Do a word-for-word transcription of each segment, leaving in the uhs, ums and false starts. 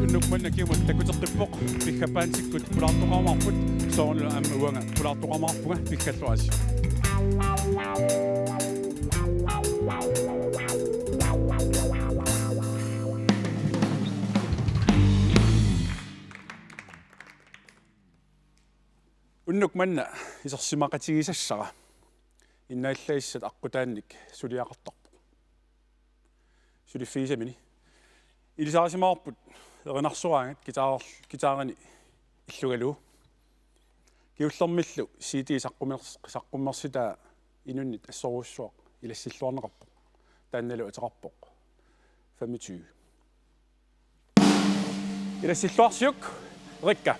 Unnuk manna kingumut takuteqqippoq, piffissaq bandsikkut pulaartoqarumaarput, soorlu aamma uanga pulaartoqarumaarpunga, pikkalluarisi. Unnuk manna isersimaqatigisassara innaallassat aqqutaannik suliaqartarpoq. Suliffigisamini ilisarisimavarput erinarsoraangat guitar-, guitarinik illugalugu. Kingullermillu C D saqqummer-, saqqummersitaa inunnit assorujussuaq ilassilluarneqarpoq. Taannalu ateqarpoq femogtyve. Ilassilluarsiuk, Rikka.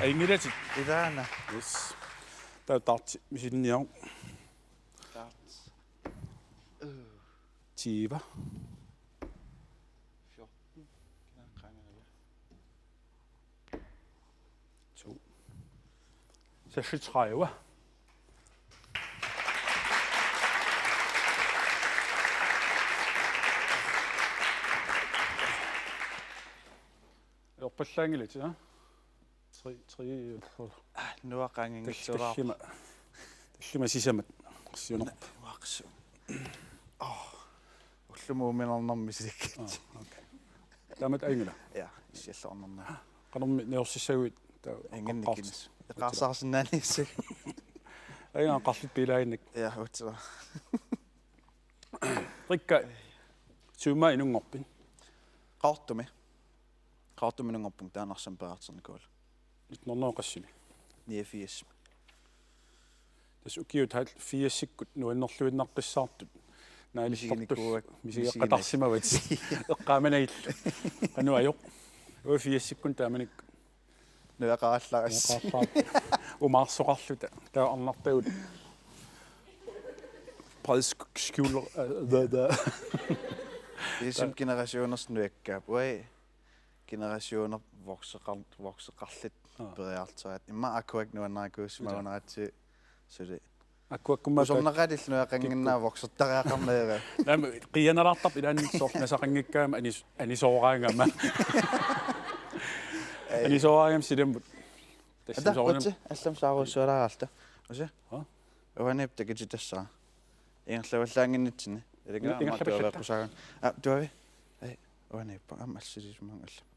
Ajunngilaq. Ilaana. Yes. Taava darti misilinniaruk. Darts. Tyve. Fjorten. Knapt. To. Seksogtredive. Ajorpallaanngilatit, ja? Tre, tre, tre. Nuaqanginngitsuraa. Tallima. Tallima sisamat. Siunaq. Nuaqsu. Oh. Ullumi uuminarnermi silikkat. Ah, okay. Taamatut ajunngilaq. Ja, issialluarnermi. Qanormi niuersissaguit taava. Inginnikinis. Eqqarsarsinnaaniissi. Ajunngilaq, qarlut piilaaginnik. Ja, utsira. Rikka, summa inunngorpit? Qaqortumi. Qaqortuminunngorpunga taanna arsaq periartornikuuvoq. Nitten hundrede og qassimi? Niogfirs. Tassa ukiut halv-, firsikkut nuannerluinnaqqissaartut. Naalillertut misiginikuuak-, misigeqqatarsimavat. Eqqaamanagillu. Qanoq ajorpit? Uagut firsikkut taamanikkut. Nuaqallaris. Nuaqallaris. Umaarsoqarluta. Taava arnartagut. Bred sk-, skjul, øh, da, da. Ligesom generationers nujakkaap. Uai. Generationer vokseqar-, vokseqarlutik. Aa. Periartoraat. Immaqa Aquac nuannarikuusimagunaratsigu suli. Aquac-kummi usornaqatillu nuaqannginnaa voksertariaqarneq. Naamik, qiianalaartarpoq ilaanni soorlu nasaqanngikkaangama anis-, anisooraangama. Ei. Anisooraangama silammut. Tassami ata, soorunami. Utsi, allamik saarujussualaaralta. Usi? Haa? Uaniippoq takutitassara. Ingerlavallaannginnitsinni. Ilinga ingerlavallatta. Aamma tuaveeqqusaagun. Aa, tuavi. Ei, uaniippoq. Aamma assilisimavunga alla.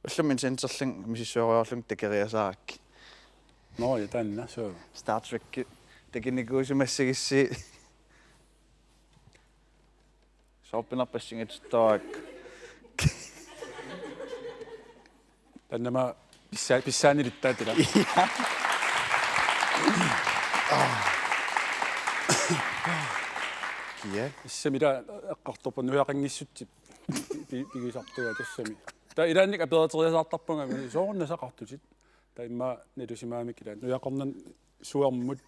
Ullumi centerlunga misissuerujoorlunga takoriasaarakkit. Nå, ja, taanna, suu. Star Trek. Takunikuusimassagissi. Soorpinerpassinngitsuttoorakku. Taannami pissa-, pissaanilittaatila. Ja. Kia? Tassami ila eqqartorpunga nuiaqanngissutsit pi-, pigisartugaa tassami. Taava ilaanni aperiartoriasaartarpunga, soorunami nasaqartutit. Taava immaqa nalusimagamikkit ila nuiaqarnani suermut,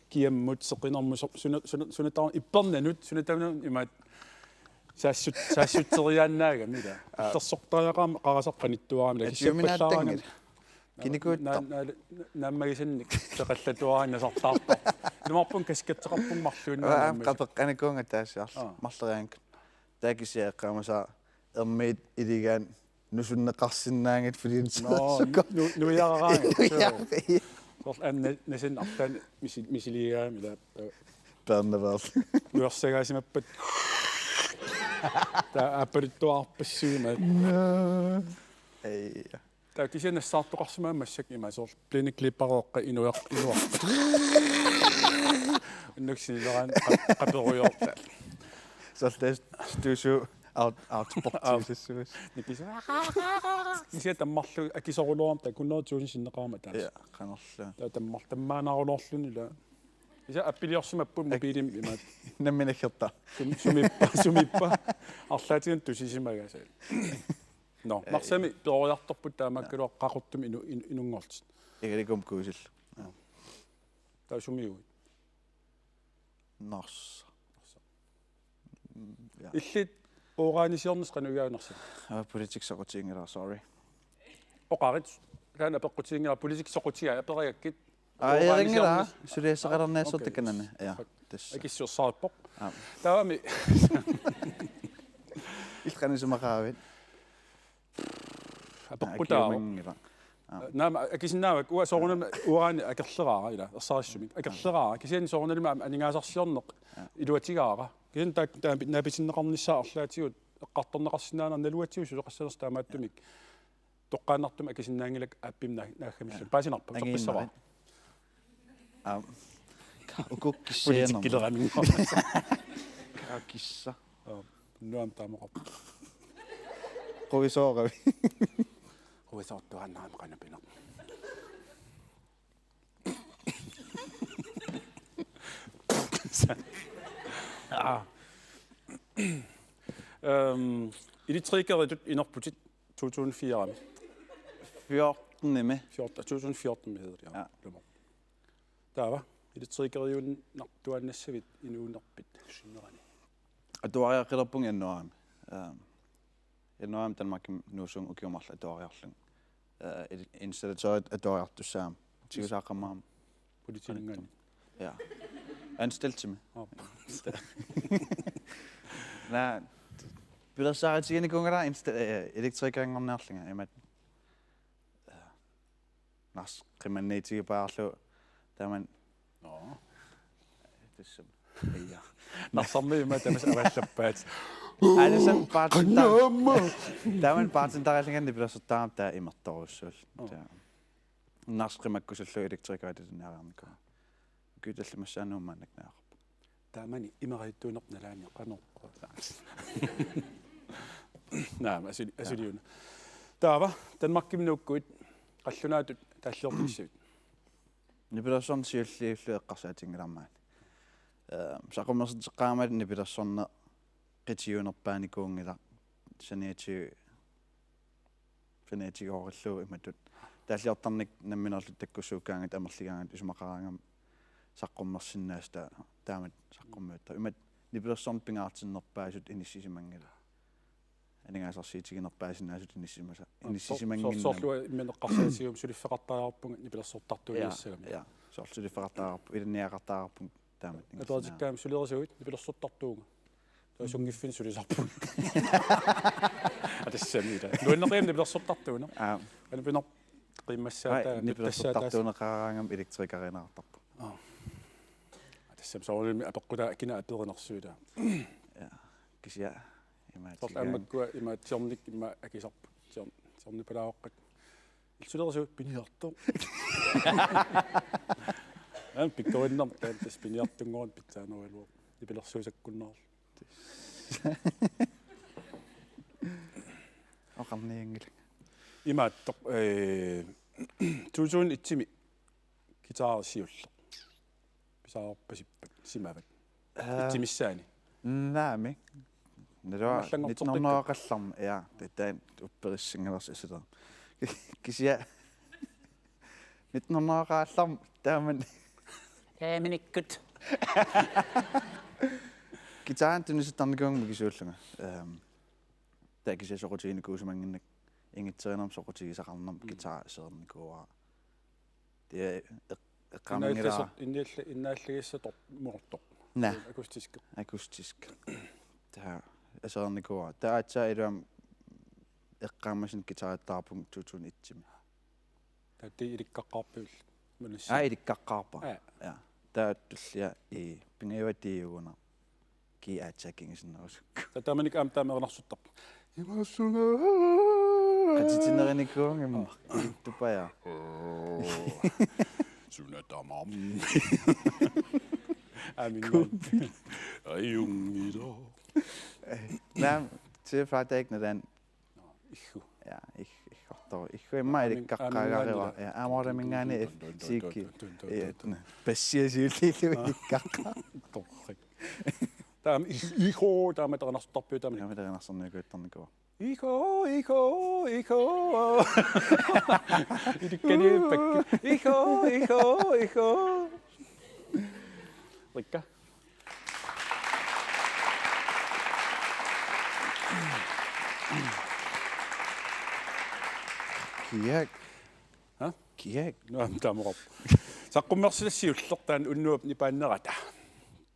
kiammut, seqinermut, so-, suna-, suna-, sunataar-, ippernanut, sunataanut imaat saassut-, saassutseriaannaagami ila. Aa. Illersortariaqarami qarasaq qanittuarami ila. Ja, kissappallaarami. Tyveminaattanngilaq. Kinikuuittoq. Naa-, naa-, naammagisannik peqallatuarami nasartaartarpoq. Ilumoorpunga kasketseqarpunga marluinnaq. Aa, naammagisannik. Qapeqqanikuunga taasiarlu. Aa. Marloriaakkut. Taava kisianni eqqaamasaaq ermiit iligaanni nusunneqarsinnaanngitsut fordi... Nå, sukkut nu-, nuiaraangat. Nuiara. Soorlu aamma nasin arlaanni misi-, misiligaangami ila. Peernaveerlu. Nuersagaasimappat. Taava aappaluttuarpassuit imaat. Nå. Ei. Taava kisianni nassaartoqarsimagama massakkut imaat soorlu pleniklippareeqqat inuiaq-, inuiaq-. Unnuk sinileraanni qa-, qaperujoorta. Soorlu tassa studio out-, outboard. Aa. Tiisussuus. Nikisa. Kisianni tammarlugu akisooruluarama taava hundrede tusind sinneqarami taava. Ja, qanorlu. Taava tammar-, tammaannaruloorluni ila. Kisianni appiliorsimapput mobiilimi imaat. Nammineq aggertaa. Sum-, sumiippa, sumiippa. Arlaatigut tusisimagaasa. Nå, ee, Narsami peroriartorput taamaakkaluartoq Qaqortumi inu-, inu-, inunngorlutit. Igalikum kuusillu. Nå. Taava sumiuit? Narsaq. Mm, ja. Illit oqaannarsiornersi qanoq igaannersi? Aa, politik soqutiginngilara, sorry. Oqarit Taanna apeqqutiginngilara politikki soqutigai aperigakkit. Aa, eerinngilaa, Uranisiornis- suliassaqalerniassuutit Okay, takanani. yes. Ja, Fuck. tassa. Akissuersaarpoq. Aa. Taavami. Ilqanisumaqaavit. Apeqqutaavoq. Akiumanngilaq. Aa. Naamik, akisinnaavakka, uanga soorunami uran akerleraara ila, ersarissumik. Akerleraara, kisianni soorunalimi aamma aningaasarsiorneq iluatigaara. Kisianni taak-, taak-, naapitinneqarnissaa arlaatigut eqqartorneqarsinnaanera naluatigut suleqassanersoq taamaattumik. Toqqaannartumik akisinnaanngilakka aappimmi naa-, naaggamilluunniit. Aa. Paasinarpa, angiinnari. Soqqissavat. Aa. Ukukkissianera. Politikkileramik. Kaa kissa. Aa, nuam taamaqarpoq. Quisooravi. Quisoortuaannarami qanoq pineq. Aa. Øhm, elektrikeritut inerputit to tusind fire-mi. Fjortenimi. Fjorten, to tusind fjorten hedder det, ja. Ja. Lummer. Taava, elektrikeriunnartuaannassavit inuunerpit sinnerani. Atuariaqqilerpunga januaarimi. Øhm, januaarimi Danmarkimi Nuussuup ukioq marluk atuariarlunga. Øh, il-, installatørit atuariartussaammat. Tigusaaqqammaarmat. Politiingaanni. Ja. Anstaltimi. Aap. Naa, pilersaarutiginikuunngilara insta-, øh, elektrikerinngorniarlunga imaattoq. Øh, Narsaq qimanniitigipaarlugu taamani. Nå. Tassami. Ja. Narsarmi ima tamassi avaallappaat. Aalisam paatsinta. Qannaamma. Taamani paatsintaarallinganni pilersortaarama taava imertorujussuullugu. Nå. Taava. Narsaq qimakkusullugu elektrikeritut ilinniariarnikuuara. Ukiut tallimassaanut maannakkut najugaqarpunga. Taamani imerajuttuinerput nalaani qanoq. Naamik, asuli-, asuliuna. Taava, Danmarkimi nuukkuit qallunaatut taalliortissavit. Nipilersorneq siulliullugu eqqarsaatiginngilara maani. Øh, saqqummersuteqqaarama nipilersorneq qitiunerpaanikuunngilaq saniatigut saniatigoorillugu imatut. Taalliortarnikkut nammineerluta takkussuukkaangatta amerligaangatta isumaqaraangama saqqummersinnaasut ta-, taamatut saqqummiuttarput. Imatut nipilersorneq pingaartinnerpaasut inissisimanngillat. Aningaasarsiutiginerpaasinnaasut inissisimasa-, inissisimanngillat. Soorlu imminut eqqarsaatigaara suliffeqartariaqarpunga nipilersortartuunissagami. Ja, ja. Soorlu suliffeqartariaqarpunga, ilinniagaqartariaqarpunga. Taamatut. Atuartikkaangamik sulerisuit nipilersortartuunga. Taava sunngiffinni sulisarpunga. Aa, tassami ila. Nuanneqimmat nipilersortartuuneq. Aa. Aana pineq qiimmassaata. Ai, nipilersortartuuneqaraangama elektrikerineqartarpunga. Aa. Tassami soorunami apeqqutaa kina aperinersuutaa. Ja. Kisianni imaat. Soorlu aamma makkua imaat siornik ima akisarput. Sior-, siornipalaaqat. Ilsulerisuut piniartoq. Aamma pikkorinnermut taanna tassa piniartunngormat pitsaanerugaluarpoq. Nipilersuut sakkunnaarlugit. Oqarnianngilanga. Imaattoq, øh, to tusind et-imi guitari siulleq. Pisariaqarpasippat simavat. Øh. Et-imissaani. Naamik. Naluara aamma allanngorteqqikkit. Nitten hundrede qallarmat, ja, taanna upperissinngilarsi asuli. Kisianni nitten hundrede qallarmat taamani. Taamanikkut. Guitari tunisittarnikuuvunga mikisuullunga. Øhm, taava kisianni soqutiginikuusimannginnakku ingitserinermik soqutigisaqarnermik guitari aserornikuuara. Taava eq-, eqqaamanngilara. Innaallasut-, innaalli-, innaalligissatormoortoq. Naa. Akustisk. Akustisk. Taava aserornikuuara. Taava aatsaat iluamik eqqaamasunut guitarittaarpunga to tusind et-imi. Taava tii ilikkaqqaarpit? Manissi. Aa, ilikkaqqaarpara. Aa. Ja. Taava tullia i pingajuat tiiugunaq. Kii aatsaat kingusinnerusukku. Taava taamanikkut aamma taama erinarsortarpoq. Imaassunga. Qatitinerinikuuvunga immaqa. Aa. Tupajaa. Suna tamarmi. Aamma. Ajunngilaq. Naamik, Tia Flydaik nalaani. Nå, iggu. Ja, ig-, iggortoq. Iggu immaqa aamma, ilikkakkaagariva. Aamma. Ja, aamma oraminngaanniit tun, tun, tun, siikki. Tun, tun, tun, tun, tun. Passia siulliullugu. Aa. Ilikkakka. Torrak. Taava ig-, iggu, taama erinarsortarpiuk taama. Taama erinarsornikuuttarnikuuara. Iggu, iggu, iggu. Ilikkaniippakkit. Iggu, iggu, iggu. Rikka. Kiak. Kiak. Nuam tamuqarpoq. Saqqummersilassiullertaan unnuap nipaannerata.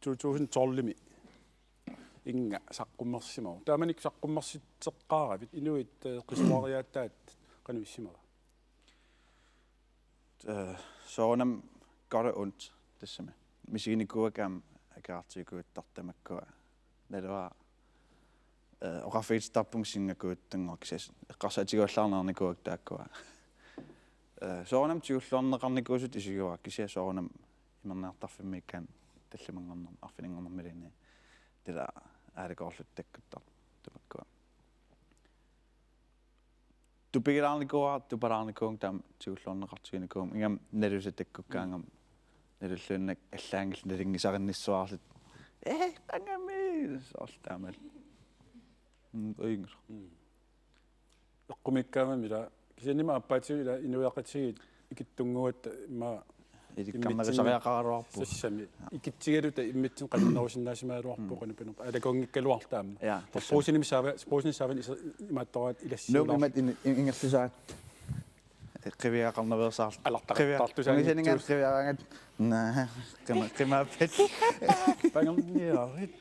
To tusind tolvimi. Inga saqqummersimavoq. Taamanikkut saqqummersitseqqaaravit inuit, eh, qisuariaataat qanoq issimava? Eh, soorunami godt og ondt tassami. Misiginikuuakka aamma akerartigikuuittartut tamakkua. Naluara, eh, oqarfigitittarpunga singakuuttunngorkisas. Eqqarsaatigiuallaarnikuuakka taakkua. Eh, soorunami tigulluarneqarnikuusut isigivara kisianni soorunami imerniartarfimmiikkaanni tallimanngornermi arfininngornermiluunniit. Tila aalakoorlutik takkuttartut tamakkua. Tupigilaarnikuuara, tupalaarnikuuvunga taama tigulluarneqartiginikuuvunga. Ingammik nalusat takkukkaangama. Nalulluunniit allaanngillat nalunngisarinnissuarlutik. Ee, qangami! Soorlu taamalu. Mm, uinngilaq. Mm. Eqqumiikkaangami ila, kisiannimi aappaatigut ila inuiaqatigiit ikittunnguugatta immaqa ilikkarnerusariaqaraluarpugut. Sassami. Ikitsigaluta immitsinnut qannerusinnaasimaagaluarpugut. Mm. Qanoq pinerpoq. Aalakoornngikkaluarluta aamma. Ja, tassami. Brugsenimi saava-, Brugsenip saavanut isa-, imaattoraat ilassiuulaarluta. Nuup imatut in-, in-, ingerlasaat. Qiviaqarnaveersaarluta. Alartaqartarluta. Qiviaq-, ungisaninngaanniit qiviaraangat. Naa, qima-, qimaappat. Pangam niarit.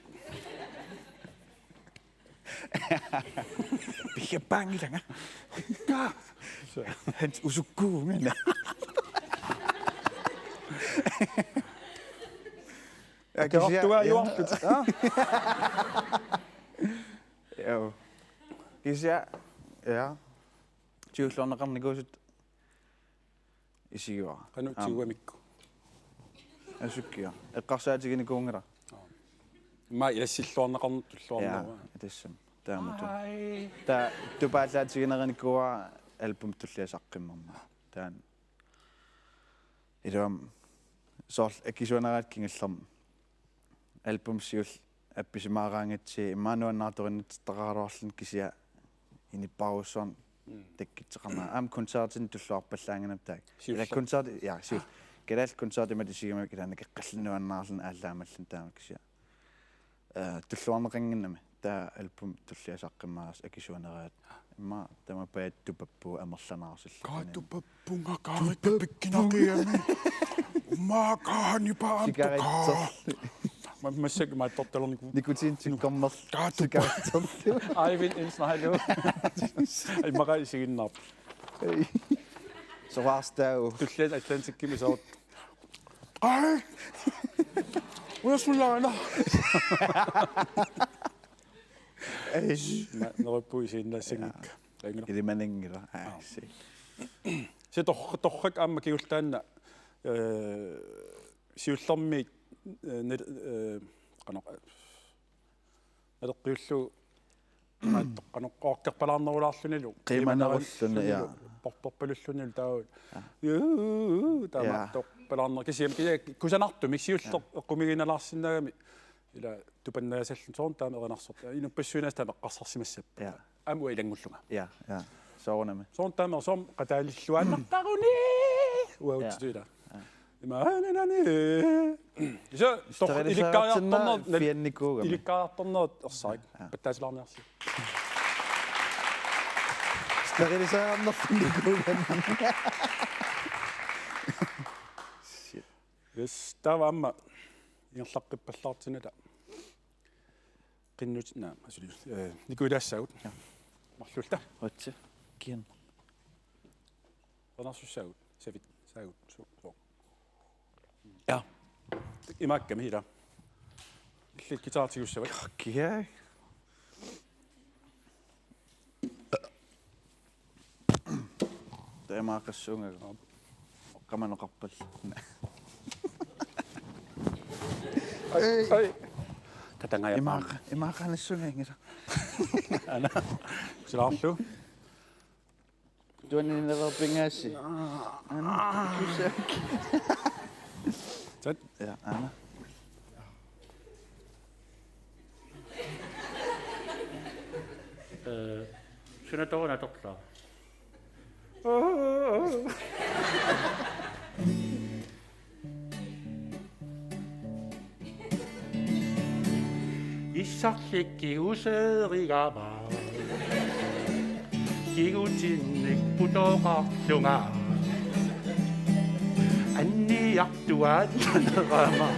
Pigiappaanngilanga. Hans usukkuuguna. Ja, kisianni. Akerartuaajuartut. Ja. Joo. Kisianni, ja. Tigulluarneqarnikuusut isigivara. Qanoq aamma tigugamikku? Asukkia. Eqqarsaatiginikuunngilaq. Aa. Immaqa ilassilluarneqarneq tulluarneruva. Ja, tassami. Taamatut. Ai. Taava tupaallaatigineqarnikuuara albumip tullia saqqummermat. Taanna. Iluamik soorlu akisuuneraat kingullermik. Albumip siulleq appisimaaraangatsigit immaqa nuannaartorinnittitaqaraluarluni kisianni inuppassuarnut. Mm. Takkuttoqarnera. Aamma koncertinik tulluarpallaanngimmat taakku. Siulleq. Ila koncert, ja, siulleq. Kalaallit koncertit imatut isigimmavit ilaanni qeqqalluni nuannaarluni aallaammalluni taama kisianni. Eh, tulluarneqannginnami. Taava albumip tullia saqqummermat akisuuneraat. Immaqa taama paatupappu amerlanaarsillugu. Kaatupappunga kaaripikkinaqigami. Umaa kaanipaamtukaa. Sikaritserlu. Ma-, massakkut imaattortalerniku. Nikotiintikkornerlu. Kaatuppa. Sikaritserlu. Eivind Nielsen, hallo. Immaqa isiginnaarpoq. Ei. Soraarstaagu. Tulliani Atlantikkimi soorlu. Ai! Uja sullaana. Ei. Ma-, neriuppugut isiginnaassanngikka. Ja. Ilimananngilaq. Aa. Aa, si. Se tor-, torrak aamma kingullermik, eh, siullermik, eh, nal-, eh, qanoq, naleqqiullugu maattoq qanoq oorterpalaarnerulaarlunilu. Qiimanerulluni, ja. Portorpalullunilu taava. Ja. Juu, taava. Ja. Maattorpalaarner-, kisianni, kisianni kusanartumik siulleq, ja, eqqumiiginnalaarsinnaagami ila tupannaasalluni soorlu taama erinarsortoq. Inuppassuit aamma taama eqqarsarsimassappat. Ja. Aamma ilanngullunga. Ja, ja. Soorunami. Soorlu taama soorlu qataalilluaannartaruni. Uagutsitut ila. Ja. Ja. Ima aaninani. Iso, tor-, ilikkariartorneq, fiannikuugami. Ilikkariartorneq ersarik. Ja. Pattaasilaarniarsi. Steriliseriarnerfinnikuugami. Shit. Yes, taava aamma ingerlaqqippallaartinnata. Qinnut-, naa, asuli, eh, nikuilaassaagut. Ja. Marluulluta. Otse. Kien. Qanarsussaagut, savit, saagut, su-, su-. Ja. Imaakkami ila. Illit guitartigussavat. Kiak. Taamaaqassuungagu. Qamanoqarpal. Ai, ai. Katangajappaam. Imaaqa-, imaaqanassunga ingila. Ana. Silaarlu. Tuanninereerpingaassi. Ana. Kusak. Tat. Ja, ana. Eh, suna taanna atorlugu. Issarlik kiguseerigama. Kigutinnik putoqarlunga. Anniartuaat tanerama.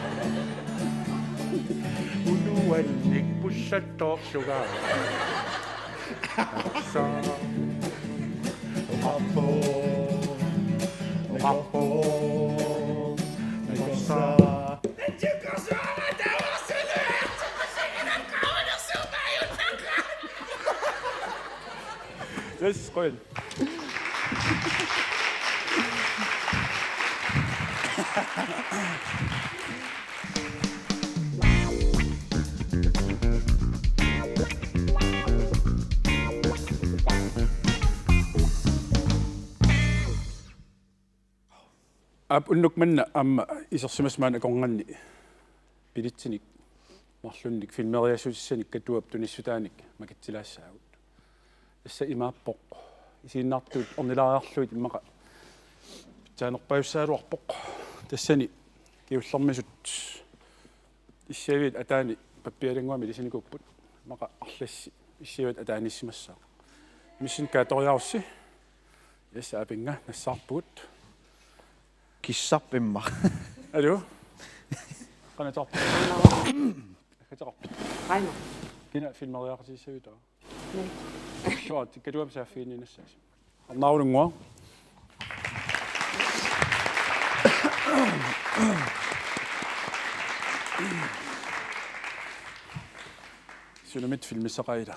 Unuannik pussattoorsugaa. Oqarpoq. Oqarpoq. Nakorsaa. Yes, qujan. Aap, unnuk manna aamma isersimasoq maani akornanni billetsinik marlunnik filmeriassutissanik Katuap tunissutaanik makitsilaassaagut. Tassa imaappoq, isiginnaartut ornilaariarlugit immaqa pitsaanerpajussagaluarpoq. Tassani kingullermisut issiaviit ataani pappialannguami ilisinikuupput. Immaqa arlassi issiaviit ataaniissimassaaq. Missin kaatoriarussi. Yes, apinnga nassaarpugut. Kissarpimma. Aluu. Qanoq taarpit? Aggersaqarpit? Aina. Kina filmeriaqatissavit? Suat, Katuap saaffiginninnissaasi. Arnaarulunngua. Sunamit filmissaqaat ila?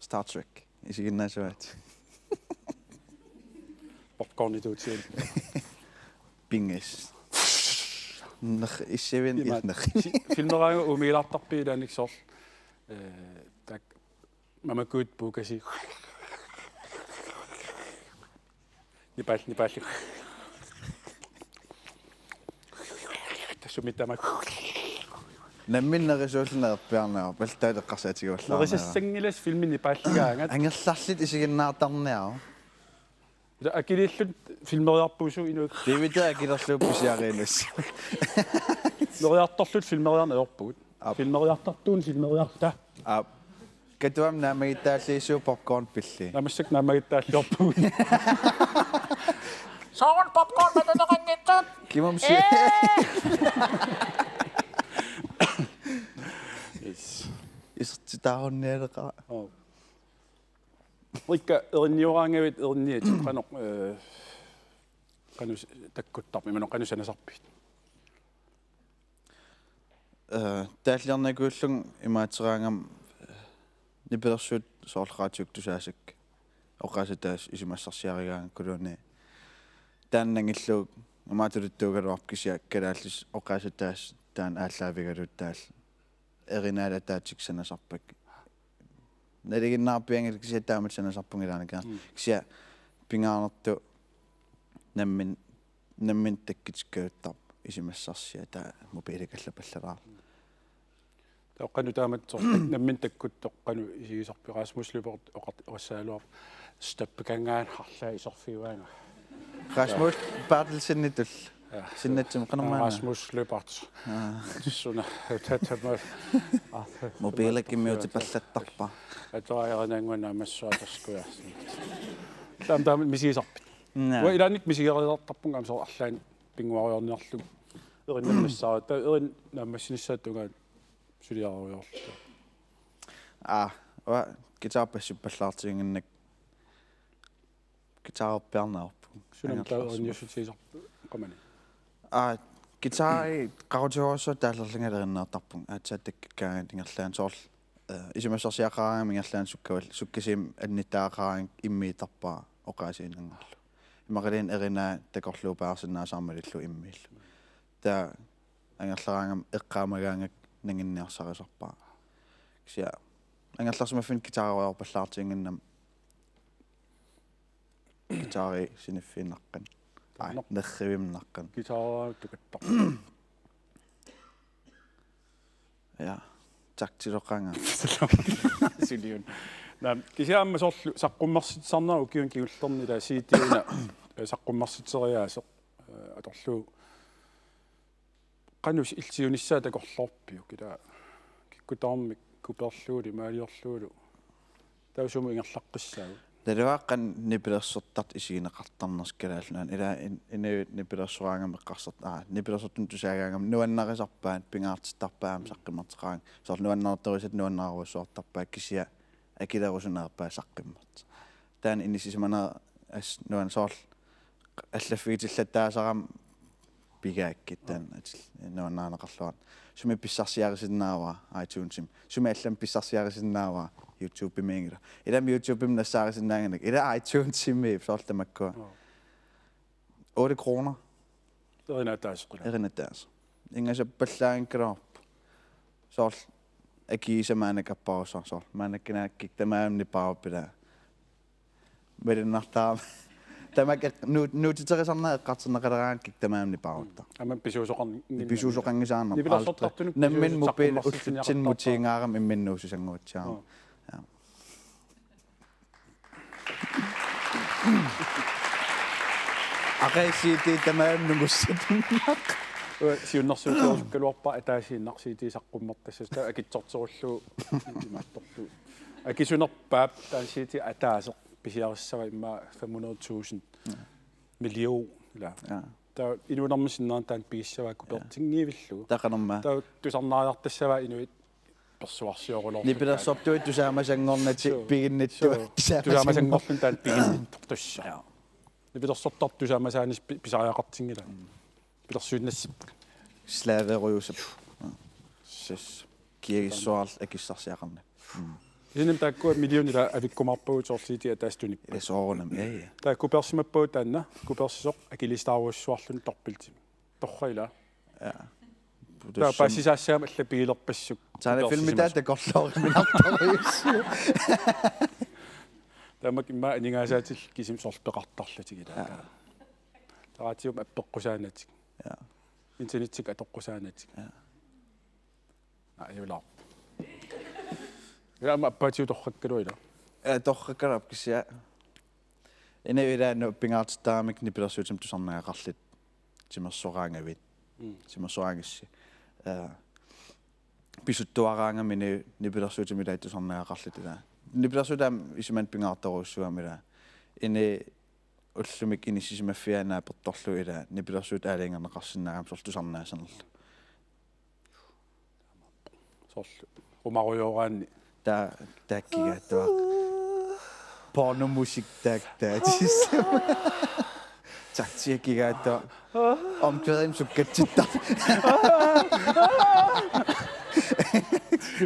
Star Trek. Isiginnaasuat. Popcornituutsiat. Pingis. Ner issiaviit. Imaat. Ner. Si-, filmeraangat uumigilaartarpit ilaannik soorlu. Eh, tak-, mamakuut puukasi. Nipaal-, nipaalli. Tassumik tamaat. Nammineq nerisuulluni nerpiarneq, paltaaleqqarsaatigullaan. Nerisassanngilasi filmi nipaalligaangat. Angerlarlit isiginnaartarniaruk. Ila akiliilluta filmeriarpugut inuit. Divitaa akilerlugu pisiariinnassavut. Neriartorluta filmeriarneq ajorpugut. Aap. Filmeriartartuuneq filmeriarta. Aap. Katuap naammagittaalliissuuvoq popcorn pilli. Naammasseq naammagittaalliorpugut. Soorlu popcorn matuneqanngitsut. Kimumsi. Ee! Yes. Isertitaarunnialeqaaq. Oo. Rikka, erinniaraangavit erinniat qanoq, eh, qanoq takkuttarpit, imaluunniit qanoq sanasarpit? Eh, taalliarnikuullunga imaattaraangama, eh, nipilersuut soorlu raatiukkut tusaasakka oqaaseq tassa isumassarsiarigaangakkuluunniit. Taanna nangiillugu imaatuluttuugaluarpoq kisianni kalaallisut oqaaseq tassa taanna aallaavigalugu taava erinaalu ataatsikkut sanasarpakka. Nalinginnaarpianngilaq kisianni taamatut sanasarpunga ilaannikkut. Mm. Kisianni pingaarnertut nammin-, nammineq takkutikkajuttarpoq isumassarsiaq taava mobiilikallapallalaarluni. Taava qanoq taamatut soorlu nammineq takkuttoq qanoq isigisarpit? Rasmus Lyberth oqar-, oqassagaluarpoq: Steppekangaan harlaa iserfiuaanga. Rasmus Berthelsenitullu. Ja. Sinnattum qanormaana? Rasmus Lyberth. Aa. Suna, tatama. Mobiilikka immiutipallattarpara. Atua erinanguana massuataskuja. Taam taam misigisarpit? Naa. Uanga ilaannikkut misigeriartarpunga aamma soorlu arlaannik pinnguariarniarlugu. Erinnaat nassaarut. Taava erinat naammassinissaata tungaanut suliariarluta. Aa, uanga guitar bassippallaartiginginnakku guitarerpiarneq ajorpugut. Sunami taava angerlarsimaffiit. Erinniussutigisarpit qamani? Aa, guitari qaqutigoorsuaq taallerlunga erinniartarpunga. Aatsaat takkukkaangat ingerlaannaq soorlu, eh, isumassarsiaqaraangama ingerlaannaq sukkaval-, sukkasuumik annittariaqaraangat immiittarpara oqaasiinnanngorlugu. Imaluunniit erinaa takorluupaarsinnaasara malillugu immiillugu. Taava angerlaraangama eqqaamagaangakku nanginniarsarisarpara. Kisianni angerlarsimaffinni guitareriarpallaartiginginnama guitari siniffiinnaqqan. Ai, Naq- nerrivimnaqqan. Guitarertukattaq. Ja. Taktiloqaanga. Suliun. Naam, kisianni aamma soorlu saqqummersitsisarnera ukiuni kingullerni ila C D-una, eh, saqqummersitseriaaseq, eh, atorlugu. Qanoq illit siunissaa takorloorpiuk, ila kikkut tamarmik kuperlugulu imaaliorlugulu? Taava sumut ingerlaqqissaagut? Taava qanoq nipilersortartut isigineqartarnersoq Kalaallit Nunaanni. Ila in-, inuit nipilersoraangama eqqarsart-, aa, nipilersortumik tusaagaangama nuannarisarpaat, pingaartittarpaat aamma saqqummerteqaraangat. Soorlu nuannaartorujussuit nuannararujussuartarpaat kisianni akilerusunnerpaat saqqummertut. Taanna inissisimanera assut nuann-, soorlu allaffigitillattaasarami pigaakkit taanna atil nuannarineqarluarami. Sumi pissarsiarisinnaavara iTunesimi. Sumi allamik pissarsiarisinnaavara YouTubemiinngilaq. Ilami YouTubemi nassaarisinnaanngilaq. Ila iTunesimi soorlu tamakkua. Joo. Otte kroner. Erinataasoq ila. Erinataasoq. Ingasappallaanngikkaluarpoq. Soorlu akiisa maannakkut apparussaaq soorlu. Maannakkut kinaakkikkut tamarmik nipaarupput ila. Malunnartarami. Tamakku eq-, nu-, nuutsiterisarneq eqqartorneqaleraangakkit tamarmik nipaaruttaaq. Aamma pisuusoqarn-, pisuusoqanngisaannarpoq. Nipilersortartunut nammineq pisuusoqartoq mobiili ullutsinnut mutiingaarami imminnut uusisanngortigaara. Joo. Ja. Aqagu C D tamarmik nungussatut. Uanga siunnersuutigerusukkaluarpara ataasiinnaq C D saqqummertassasut, taava akitsorterullugu imaattorlugu. Akisunerpaap taanna C D ataaseq pisiarissavaa immaqa fem hundrede tusind. Ja. Million, ila. Ja. Taava inuunermi sinnerani taanna pigissavaa kupertingivillugu. Taava qanormaa. Taava tusarnaariartassavaa inuit persuarsioruloorput. Nipilersortuit tusaamasanngornatik. Suu. Piginnittuat. Suu. Tusaamasanngor-, tusaamasanngorluni taanna piginnittortussaq. Ja. Nipilersortartut tusaamasaanissaq pi-, pisariaqartinngilaat. Mm. Pilersuinnassap. Slaverujussuaq. Ses. Kiagissuarlu akissarsiaqarnani. Mm. Isinnim taakkua millionit ila avikkumaarpagut soorlu C D ataaseq tunippaa. Ila soorunami, ja, ja. Taava kupersimappagut taanna, kupersisoq akiliistaarujussuarluni dobbeltimi. Torrak ila. Ja. Taava paasisaassagami alla pigilerpassuk. Taanna filmi taanna kupersimasut. Takorlooriminartorujussuuvoq. Taamak immaqa aningaasaatillit kisimik soorlu peqartarlutik ila. Ja. Taava radiumik appeqqusaanatik. Ja. Internettikkut atoqqusaanatik. Ja. Ajulaarpoq. Ila aamma appaatigut torrakkaluaq ila. Ja, torrakkaluarpoq kisianni. Inuit ilaanni pingaartittaramik nipilersuutimik tusarnaagaqarlutik. Timersoraangavit. Mm. Timersoraangassi. Eh, pisuttuaraangami ni-, nipilersuutimik ilaat tusarnaagaqarlutik ila. Nipilersuutit aamma isumanni pingaartorujussuugamik ila. Inuit ullumikkut inissisimaffianni naapertorlugu ila nipilersuutit aalajangerneqarsinnaagami soorlu tusarnaasanerlutik. Soorlu umarujooraanni. Taava, taava kigaattuaq. Pornomusik taakku taava. Taktia kigaattuaq. Omkvædimik sukkatsittarpoq.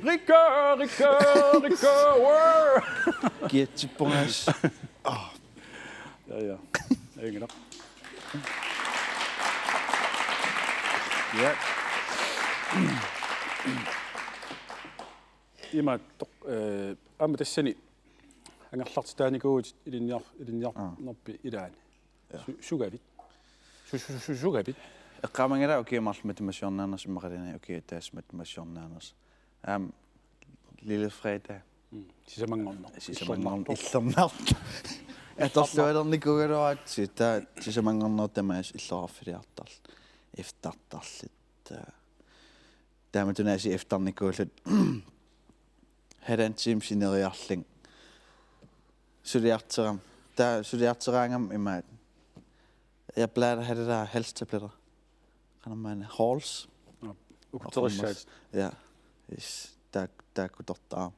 Rikka, rikka, rikka, word. Kiatsippungas. Ja, ja. Ajunngilaq. Ja. Imaattoq, eh, aamma tassani angerlartitaanikuuvutit ilinniar-, ilinniarnerpit ilaani. Ja. Su-, sugavit. Su-, su-, su-, sugavit. Eqqaamanngilara ukiut marluk matuma siornaanersoq immaqaluunniit ukiup ataatsip matuma siornaanersoq. Aamma Lille Fredag. Mm. Sisamanngorneq. Sisamanngorneq. Illernartoq. Illernartoq. Atorlualernikuugaluaratsigit taava sisamanngornerup tamaasa illoqarfiliartarluta. Eftertarluta. Taava tamaasa eftertarnikuulluta. Halvanden time sineriarlunga. Suliarterama. Taava suliarteraangama imaattoq. Jeg plejer at have det der halstabletter. Qanormaanna Halls. Nå, ukutserissaat. Ja. Yes. Taak-, taakkutortaaq.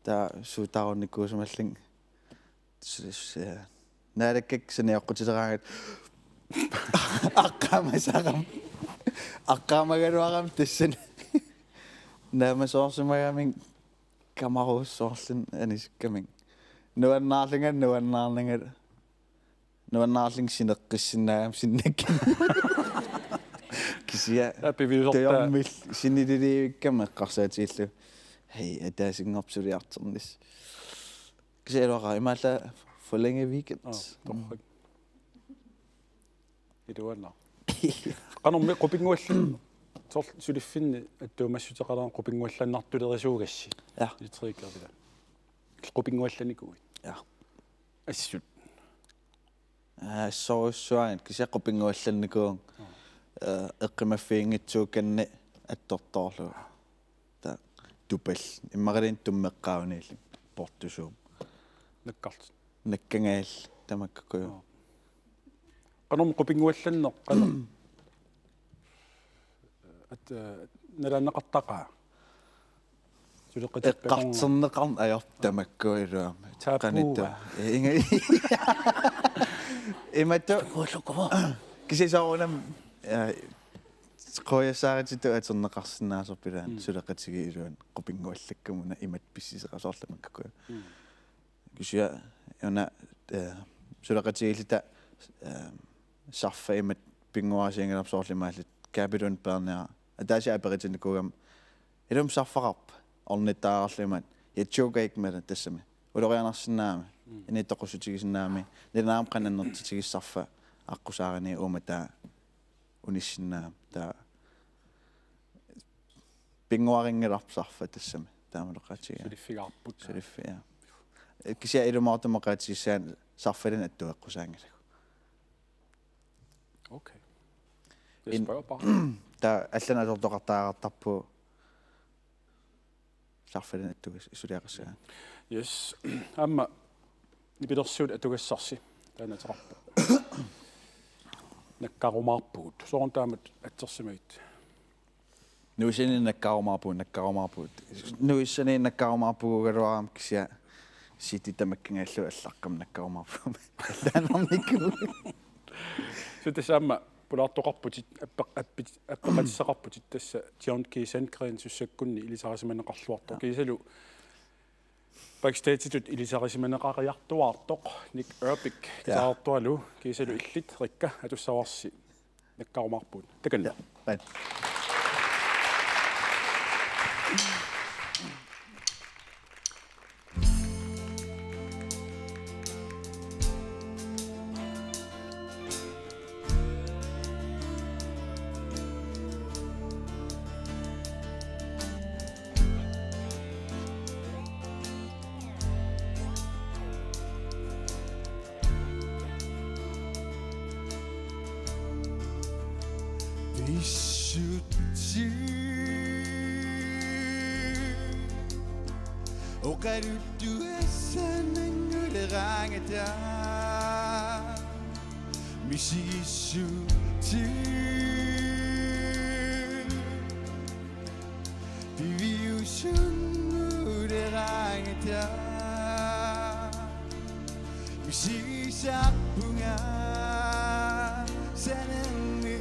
Taava suut taarunnikuusimallunga. Sis, ja. Naalakkakka saniaqqutileraangat. Aqqaamasarama. Aqqaamagaluarama tassani. Naamasoorsimagamiuk kamarussoorluni anisikkamik. Nuannaarlunga, nuannaarlunga. Nuannaarlunga sineqqissinnaagama sinnakka. Kisianni. Taava piviusortaa. Tujormillu sinililivikkama eqqarsaatigillugu. Hej, ataasinngorpoq suliartornissaq. Kisianni iluaqaaq imaallaat forlænget weekend. Aa, torrak. Iluanaq. Qanormi Qupinnguallan-, soorlu suliffinni attuumassuteqalaarneq Qupinnguallannartulerisuugassi. Ja. Elektrikerpila. Qupinnguallannikuuit. Ja. Assut. Aa, assorujussuanngilaq kisianni Qupinnguallannikuuvunga. Aa. Eh, eqqumaffiginngitsuukkanni attortoorlugu. Taava tupallu. Immaqaluunniit tummeqqaaruniillunga portusuummat. Nakkartut. nakkangajal tamakkuuku. Qanormi qupinnguallanneq, qanoq? At, eh, nalaanneqartaqaa. Suleqatippakunga. Eqqartorneqarneq ajorpoq tamakku iluamik. Tabua. Qanitta. Eh, inga-, imatut. Takuallukkuma. Kisisoorunami, eh, qujassaarititut atorneqarsinnaasorpilaan. Mm. Suleqatigiit iluanni qupinnguallakkumuna imatut pissiseqasoorlama kakkuja. Mm. Kisianni una, eh, suleqatigiilluta, eh, sarfaq imatut pinnguarisinngilarput soorlu imaalluta Capitol peerniara. Ataasiarluni apeqqutinnikuugama ilumut sarfaqarpa ornittariaqarlugu imaat. Ja joke ikke med det, tassami. Ulorianarsinnaammat. Mm. Inuit toqussutigisinnaammat. Nilanaammat qanoq annertutigisarpa aqqusaarnani uuma taava unissinnaammat. Taava pinnguarinngilarput sarfaq tassami. Taamaluqaatiga. Suliffigaarput. Suliffi, ja. Kisianni ilumoortumik oqaatigissaanga sarfalinnut attueqqusaanngilagut. Okay. In-, Jesper, bare. Taava allanut atortoqartariaqartarpugut sarfalinnut attugas-, suliaqassagaanni. Yes. Aamma nipilersuut atugassarsi. Taanna ateqarpoq. Nakkarumaarpugut. Soorunami taamatut assersimagit? Nuisanit nakkarumaarpugut, nakkarumaarpugut. Nuisanit nakkarumaarpugut, ugaluarama kisianni sitit tamakkiingalu allaqqamik nakkarumaarpugut. Allaannarnikuuvugut. Suu, tassa aamma pulaartoqarputit, appeq-, appit-, appeqatissaqarputit tassa John G. Sandgreen sussakkunni ilisarisimaneqarluartoq. Ja. Kiisalu backstagetut ilisarisimaneqariartuaartoq Nick Erpik. Ja. Guitarertualu, kiisalu illit Rikka atussavarsi nakkarumaarpugut. Takanna. Ja. Bye. Pissutsit oqaluttuassaanngilaq raangata misigissutsit. Piviusunngilaq raangata misigisarpunga sananni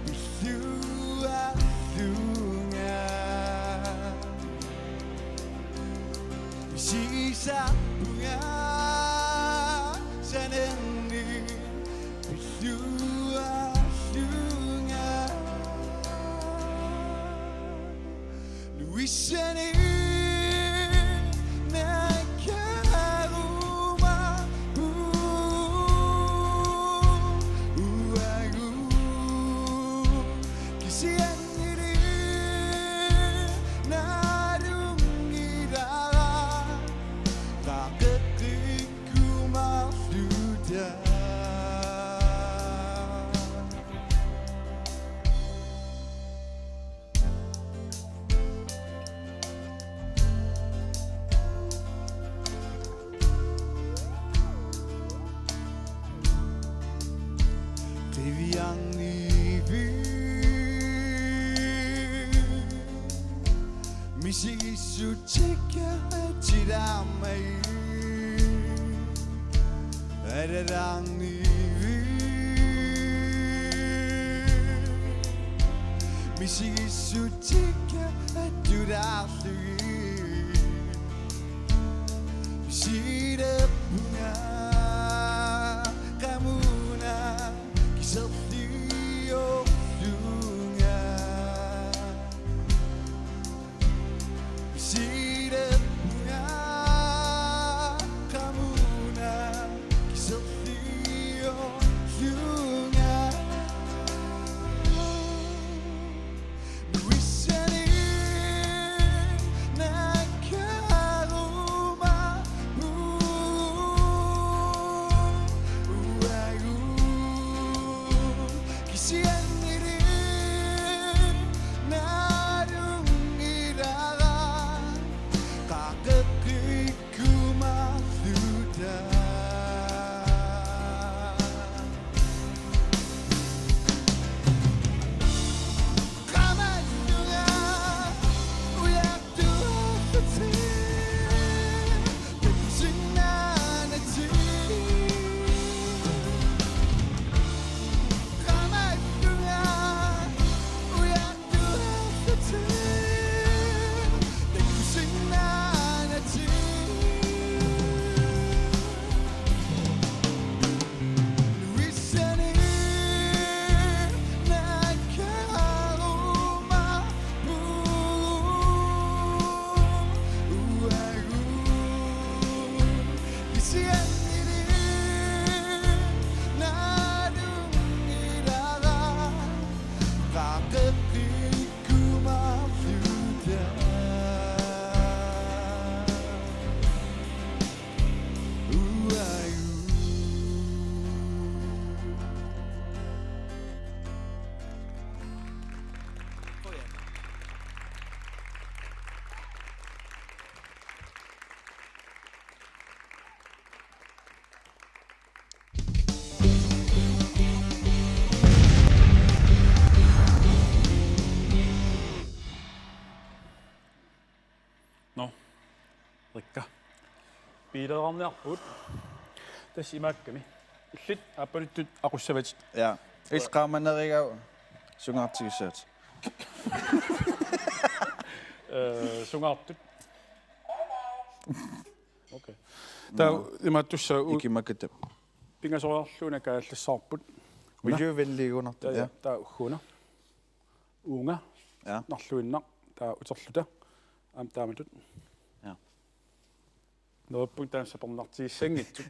pilluarlunga. Misigisarpunga sananni pilluarlunga. Nuissanit nakkarumaarpugut uagut. Kisiannili nalunngilara qaqeqqikkumaarluta. Qiviarnivik misigissutsikka atilaarmai. Alalaarnivik misigissutsikka atulaarlugit. Silerpunga qamuna kiserliorlunga. Silerpunga qamuna kiserliorlunga. Nuissanit nakkarumaarpugut Pileerniarpugut. Tassa imaakkami. Illit aappaluttutit aqussavatit. Ja. Illit qaamanerugakkit sungaartigissavatit. Eh, sungaartut. Okay. Taava imaattussaq u- Ikimakatap. Pingasoriarlugu una kaajallassavarput. Una. Miljøvenligunartut. Taava, ja, taava ugguna. Uunga. Ja. Narluinnaq. Taava uterluta. Aamma taamatut. Ja. Neriuppunga taanna sapernartigissanngitsut.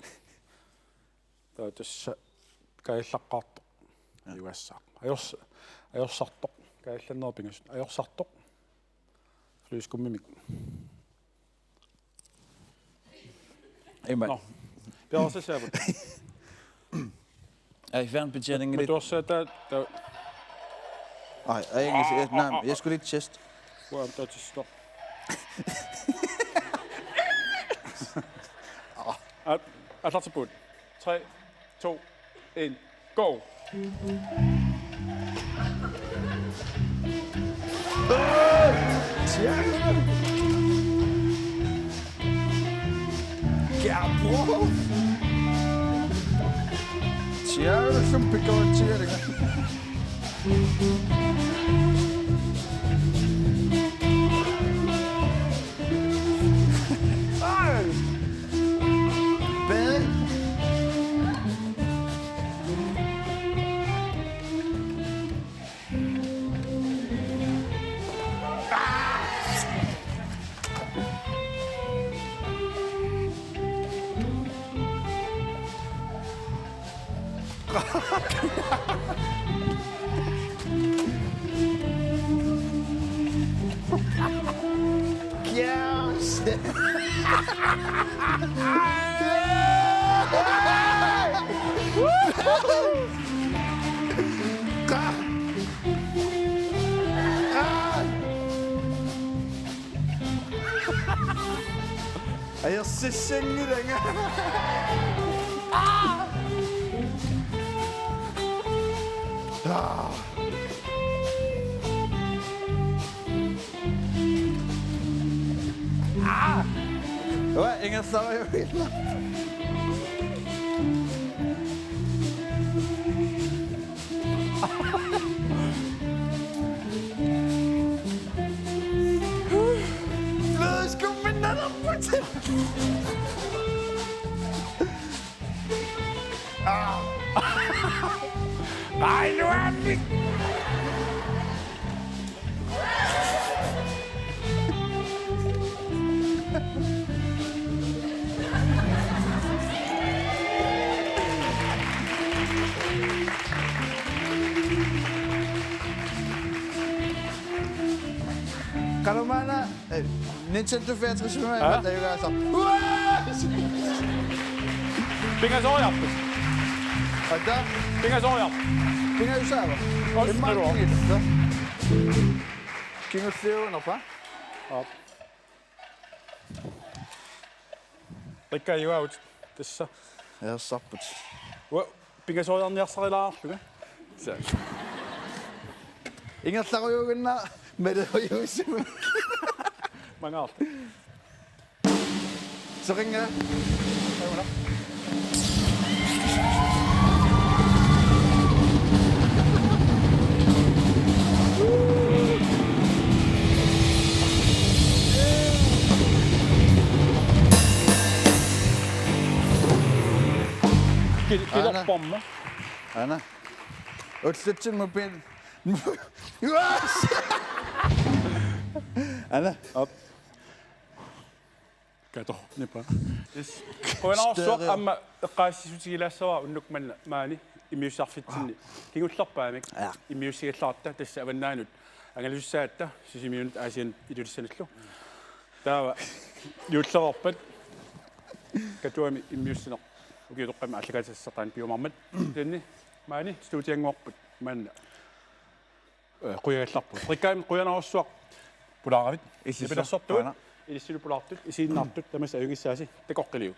Taava tassa kaajallaqqaartoq. Ja. Ajugaassaaq. Ajors-, ajorsartoq. Kaajallanneq pingasut. Ajorsartoq. Flødeskummimik. Ima. Nå. Piareersassapput. Ai, fjernbetjening. Men du har sat dig, der... Ej, ej, jeg, jeg, nej, jeg skulle lige teste. Hvor er der til stop? At, at, at, tre, to, en, go! Tiago! Tiago, som begår Tiago. Yes! Ajorsissanngilanga. Aa! Uanga ingerlarujuunngilara. Flødeskumminnalerputit. Aa. Qailuaannik. Qanormaana, eh, Nintendo fireogtres-imi. Aa? Ajugaasaq. Uaa! Pingasoriarput. Ata? Pingasoriarput. Pingajusaava? Os-, immaqa taruaa. Kingulliit, ta? Kingulliunerpa? Aap. Rikka, ajugaavut tassa. Ajorsarput. Uanga pingasoriarniarsarilaarlunga. Sa. Ingerlarujuunngilara, malerujuusimavit. Mangaarta. Soqinngilaq. Ajuuna. Kil-, aana. Kilerpamma. Aana. Ullutsinni mobil. Aana. Op. Kato, nipa. Yes. Qujanarsuaq. Større. Aamma eqqaasitsissutigilaassavara unnuk manna maani immiussisarfitsinni. Kingullerpaamik. Ja. Immiussigallarta tassa avannaanut angalasussaatta Sisimiunut Aasiannut Itulissanullu. Taava juullereerpat Katuami immiussineq ukiutoqqami aallakaatitassartaani piumaarmat. Kisianni maani studiannguarput manna. Eh, qujagallarput. Rikka, qujanarsuaq pulaaravit. Ississu. Nipilersortugut. Qujanaq. Ilissilu pulaartut, isiginnaartut, tamassi ajunngissaasi, takoqqiliuk.